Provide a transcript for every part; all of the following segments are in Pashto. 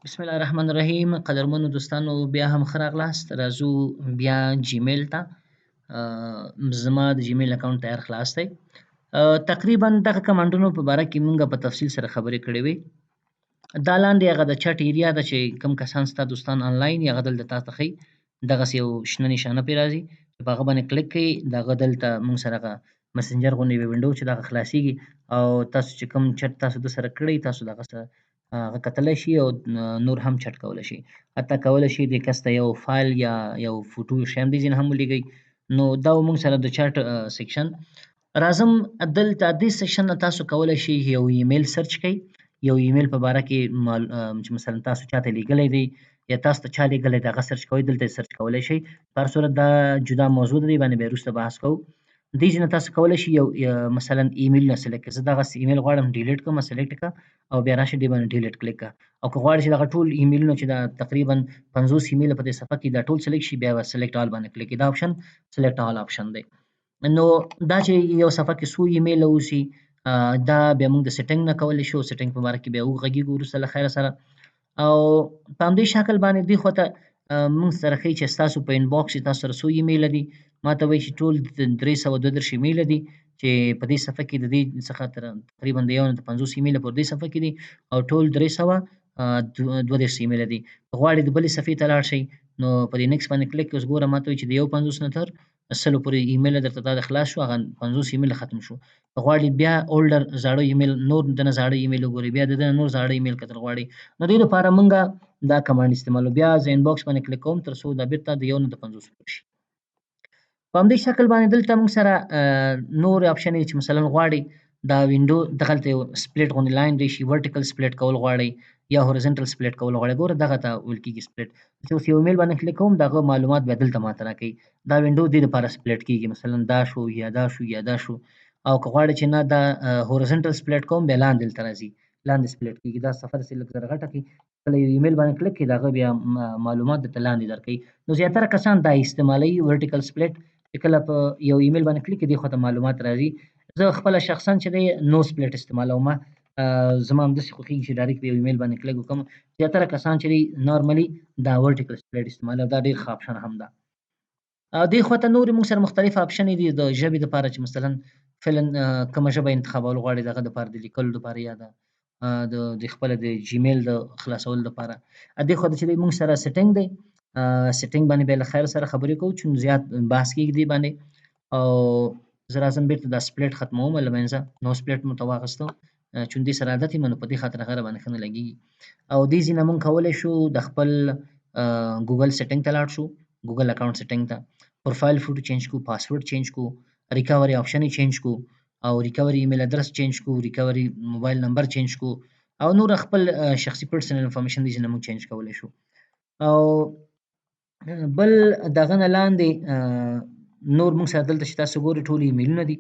بسم الله الرحمن الرحیم. قدرمنو دوستانو، بیا هم ښه راغلاست. راځو بیا جیمیل ته. زما د جیمیل اکاونټ تیار خلاص دی. تقریبا دغه کمانډونو په باره کې مونږ په تفصیل سره خبرې کړې وې. دا لاندې هغه د چټ area ده چې کوم کسان ستا دوستان آنلاین هغه دلته تا ته ښیي. دغسې یو شنه نشانه پرې راځي چې په هغه باندې کلیک کوي، د هغه دلته مونږ سره هغه مسنجر غوندې یوه window چې دغه خلاصیږي او تاسو چې کوم چټ تاسو ده سره کړی تاسو دغه سره هغه کتلی شي او نور هم چټ کولی شي. حتی کولی شي دې کس ته یو فایل یا یو فوټو شی هم دې ځای نه هم ولیږئ. نو دا و مونږ سره د چټ section. راځم دلته دې section نه تاسو کولی شئ یو ایمیل search کړئ، یو ایمیل په باره کې چې مثلا تاسو چاته لیږلی دی یا تاسو ته چا لیږلی دی هغه search کوئ، دلته یې search کولی شئ. په هر صورت دا جدا موضوع ده، دې باندې بیا وروسته بحث کوو. دې ځای نه تاسو کولی شئ یو مثلا ایمیلونه select کړئ. زه دغسې ایمیل غواړم delete کړم، select کړه او بیا راشئ دې باندې delete کلیک کړه. او که غواړئ چې دغه ټول ایمیلونه چې دا تقریبا 50 ایمیل په دې صفحه کې دا ټول select شي، بیا به select all باندې کلیک کړئ. دا option select all option دی. نو دا چې یو صفحه کې څو ایمیل اوسي، دا بیا موږ د setting نه کولی شو. setting په باره کې بیا وغږېږو وروسته له خیره سره. او په همدې شکل باندې دې خوا ته موږ سره ښیي چې ستاسو په inbox کې تاسو سره څو ایمیل دي. ما ته وایي چې ټول 332 ایمیل دي چې په دې صفحه کې د دې څخه تر تقریبا د یو نه تر 50 ایمیل په دې صفحه کې دي او ټول 332 ایمیل دي. که غواړئ د بلې صفحې ته لاړ شئ نو په دې next باندې کلیک کړئ. اوس ګوره ما ته وایي چې د 51 نه تر 100 پورې ایمیل درته دا خلاص شو، هغه 50 ایمیل ختم شو. که غواړئ بیا older زاړه ایمیل نور دنه زاړه ایمیل وګورئ، بیا د دنه نور زاړه ایمیل کتل غواړئ، نو دې لپاره موږ دا command استعمالوو. بیا زه inbox باندې کلیک کوم تر څو دا بیرته د یو نه تر 50 پورې شي. په همدې شکل باندې دلته موږ سره نور option چې مثلا غواړئ دا window دغلته یو split غوندې line راشي، vertical split کول غواړئ یا horizontal split کول غواړئ. ګوره دغه ته ویل کېږي split. چې اوس یو ایمیل باندې کلیک کوم دغه معلومات بیا دلته ماته راکوي. دا window دې لپاره split کېږي، مثلا دا شو یا دا شو یا دا شو. او که غواړئ چې نه دا horizontal split کوم بیا لاندې دلته راځي، لاندې split کېږي. دا صفحه داسې لږ ذره غټه کړي، کله یو ایمیل باندې کلیک کړئ د هغه بیا معلومات درته لاندې درکوي. نو زیاتره کسان دا استعمالوي vertical split، چې کله په یو ایمیل باندې کلیک کړي دې خوا ته معلومات راځي. زه خپله شخصا چې دی no split استعمالوم، زما همداسې خوښېږي چې direct په یو ایمیل باندې کلیک وکړم. زیاتره کسان چې دی normally دا vertical split استعمالوي، دا ډېر ښه option هم ده. دې خوا ته نورې موږ سره مختلف option دي د ژبې دپاره، چې مثلا فعلا کومه ژبه انتخابول غواړي دغه دپاره د لیکلو دپاره یا د خپله د جیمیل د خلاصولو دپاره. دې خوا ته چې دی موږ سره setting دی، setting باندې بیا له خیر سره خبرې کوو چون زیات بحث کېږي دې باندې. او زه راځم بېرته دا split ختموم له منځه، no split مو ته واخیستو چون دې سره عادت یم نو په دې خاطر هغه راباندې ښه نه لګېږي. او دې ځای نه موږ کولی شو د خپل ګوګل setting ته لاړ شو، ګوګل account setting ته، profile photo change کړو، password change کړو، recovery option یې change کړو، او recovery email address change کړو، recovery mobile number change کړو، او نور خپل شخصي personal information دې ځای نه موږ change کولی شو. او بل دغه نه لاندې نور موږ سره دلته چې تاسو ګورئ ټول ایمیلونه دي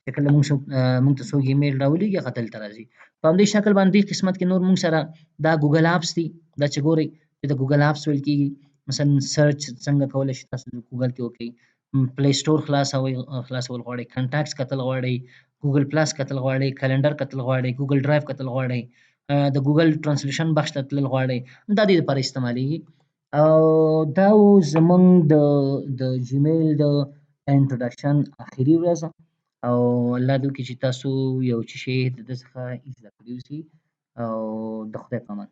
چې کله موږ ته څوک ایمیل راولیږي هغه دلته راځي. په همدې شکل باندې دې قسمت کې نور موږ سره دا ګوګل apps دي، دا چې ګورئ چې د ګوګل apps ویل کېږي. مثلا search څنګه کولی شئ تاسو ګوګل کې وکړئ، Play Store خلاصول غواړئ، contacts کتل غواړئ، Google Plus کتل غواړئ، calendar کتل غواړئ، Google Drive کتل غواړئ، د ګوګل translation بخش ته تلل غواړئ، دا دې لپاره استعمالېږي. او دا و زموږ د جیمیل د introduction اخري ورځ. او الله دې وکړي چې تاسو یو څه شی د ده څخه زده کړي اوسي. او د خدای په امان.